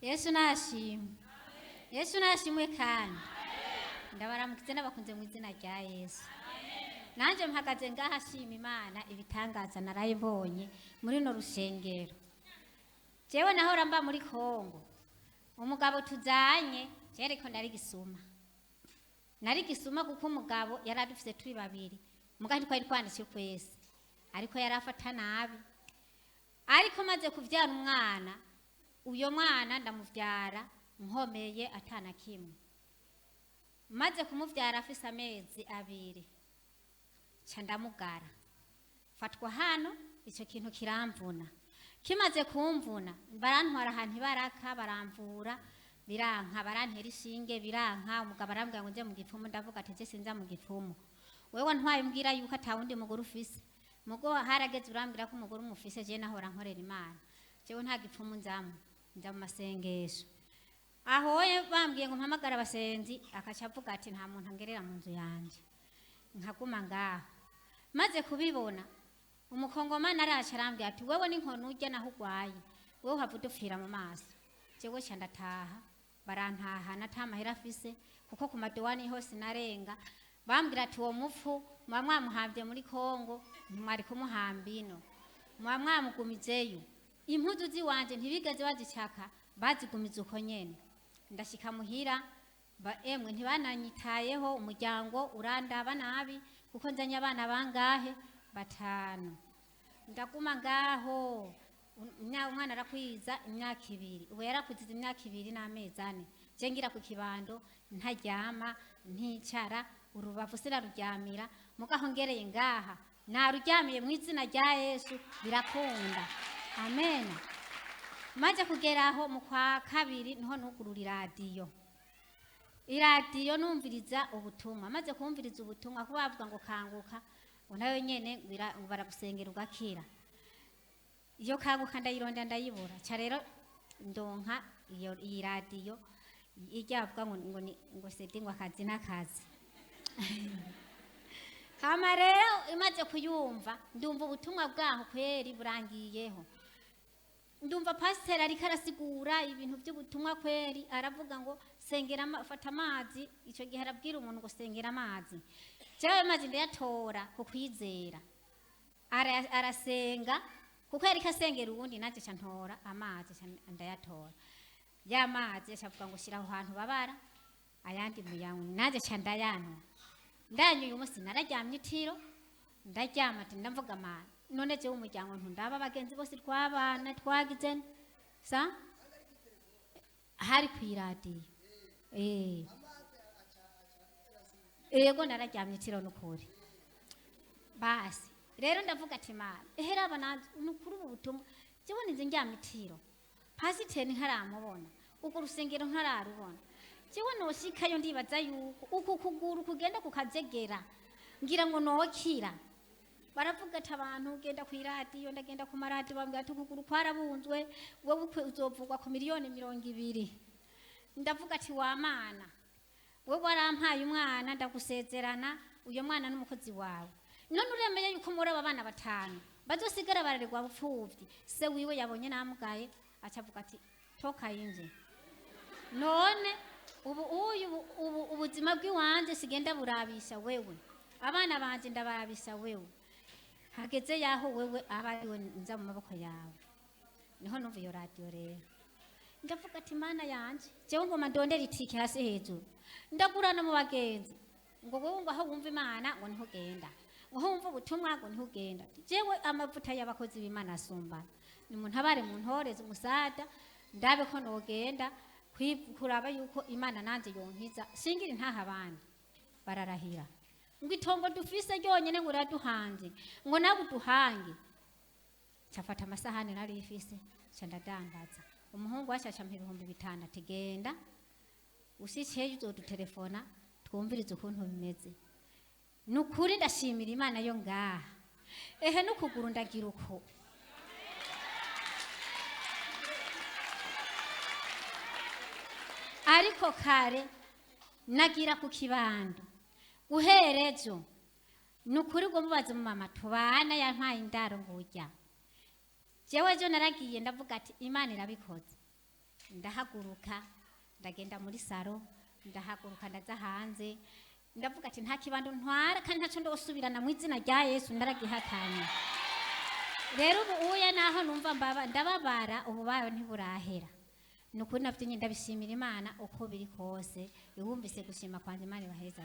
Yesu nashimwe. Yesu nashimwe kandi. Ndabaramukize n'abakunze mu izina rya Yesu. Nanjye mpagaze ngaha shima Imana ibitangaza narayibonye muri no rushengero. Jewe nahora mba muri Kongo. Umugabo tuzanye jereko ndari gisuma. Nari gisuma kuko umugabo yaradufise turi babiri. Mugabo twari twanditse kwese. Ariko yarafata nabi. Ariko maze kuvyara umwana, uyo mwana ndamuvyara nkomeye atana kimwe. Maze kumuvyara afise amezi 2. Ca ndamugara. Fatwa hano ico kintu kiramvuna. Kimaze kumvuna barantwara ahantu ibaraka baramvura biranka, barantera ishinge biranka. Umugabo arambwira ngo nje mu gipfumu, ndavuga ati je sinza mu gipfumu. Wewe ntwaye umbwira yuko atawundi mugore ufise. Mugo harageze urambwira ko umugore umufise, je nahora nkorera Imana. Jewe nta gipfumu nzamo, nza mu masengesho. Aho bambwiye ngo mpamagara abasenzi, akaca avuga ati nta muntu angerera mu nzu yanje. Nkaguma ngaho. Maze kubibona umukongomani araca arambwira ati wewe n'inkono urya naho urwaye, wewe uhava udupfira mu maso. Jewe ca ndataha, barantahana ata mahera afise kuko ku madowani hose narenga. Bambwira ati uwo mupfu muba mwamuhamvye muri Kongo, ntimwari kumuhamba ino, muba mwamugumijeyo. Impuzu ziwanje ntibigeze bazicaka, bazigumiza uko nyene. Ndashika muhira, emwe ntibananyitayeho, umuryango urandaba nabi kuko nzanye abana bangahe? 5. Ndaguma ngaho, umwana arakwiza imyaka 2, ubu yarakwiza imyaka 2 n'amezi 4. Je ngira ku kibando ntaryama nticara, urubavu siraruryamira, mugaho ngereye ngaha naruryamiye mu izina rya Yesu birakunda. Amen. Maze kugeraho mu kwa 2 niho nugurura iradiyo. Iradiyo numviriza ubutumwa. Maze kumviriza ubutumwa kuba bavuga ngo kanguka, ngo nayo nyene ngo baragusengera ugakira. Iyo kanguka ndayironda ndayibura. Ca rero ndonka iyo iyi radiyo ijya bavuga ngo ngo ngo sedi ngo akazi n'akazi. Hama rero imaze kuyumva ndumva ubutumwa bwaho kweri burangiyeho. Ndumva pastor ariko arasigura ibintu by'ubutumwa kweri, aravuga ngo sengera fata amazi. Ico gihe arabwira umuntu ngo sengera amazi. Jewe amazi ndayatora ku kwizera. Arasenga kuko yariko asengera uwundi, nanje ca ntora amazi ca ndayatora. Ya mazi acavuga ngo shira aho hantu babara ayandi muyanywe, nanje ca ndayanywa. Ndanyuye umunsi nararyamye itiro, ndaryama ati ndavuga mana none jewe umuryango ntundaba abagenzi bose twabana twagize sa hari kwiradiyo. Ego nararyamye itiro nukuri. Basi rero ndavuga ati mana ehera aba nanje nukuri ubu butumwa jewe ninze ndyamye itiro, pasiteri ntaramubona, urwo rusengero ntararubona, jewe noshikayo ndibaza yuko uku kuguru kugenda kukazegera ngira ngo nokira. Baravuga ati abantu ugenda ku iradiyo, ndagenda ku maradiyo, bambwira ati ukuguru kwarabunzwe, wewe ukwe uzovugwa ku miliyoni 20. Ndavuga ati wa mana wewe warampaye umwana ndagusezerana, uyo mwana n'umukozi wawe, none uremeye yuko muri aba bana 5 bazosigara bararerwa bupfuvyi? Se wiwe yabonye namugaye acavuga ati toka inje. None ubu uyu ubu ubuzima bw'iwanje sigenda burabisha wewe, abana banje ndabarabisha wewe, hageze yaho wewe aba ariwe nza mu maboko yawe. Niho numva iyo radiyo rero ndavuga ati mana yanje jewe ngoma ndondera itike hasi hejuru, ndagurana mu bagenzi ngo wewe ngo aho wumva Imana ngo niho ugenda, ngo aho wumva ubutumwa ngo niho ugenda. Jewe amavuta y'abakozi b'Imana asumbana, ni umuntu abare mu ntoreze umusada ndabe ko nogenda kuraba yuko Imana nanje yonkiza singira ntaha abandi. Bararahira ngo itongo dufise ryonyene ngo uraduhanze, ngo nawe uduhange. Cafata amasahani nari ifise ca ndadandaza. Umuhungu wacu aca ampa 5000 ati genda ushitseyo uzodutelefona twumvirize ukuntu bimeze. Nukuri ndashimira Imana yo ngaha. Ehe nukuguru ndagira uko. Ariko kare nagira ku kibando guherejo nukuri ngo mubaze mu mama tubana yampaye indaro ngurya. Jewe jo naragiye ndavuga ati Imana irabikoze. Ndahaguruka, ndagenda muri salon, ndahaguruka, ndaza hanze, ndavuga ati: "Nta kibando ntwara kandi ntaco ndosubirana mu izina rya Yesu." Ndaragihakanye. Rero ubu uya naho numva mbaba ndababara, ububayo ntiburahera. Ni ukuri navyo nyine ndabishimira Imana uko biri kose. Iwumvise gushima kwanjye, Imana ibaheza.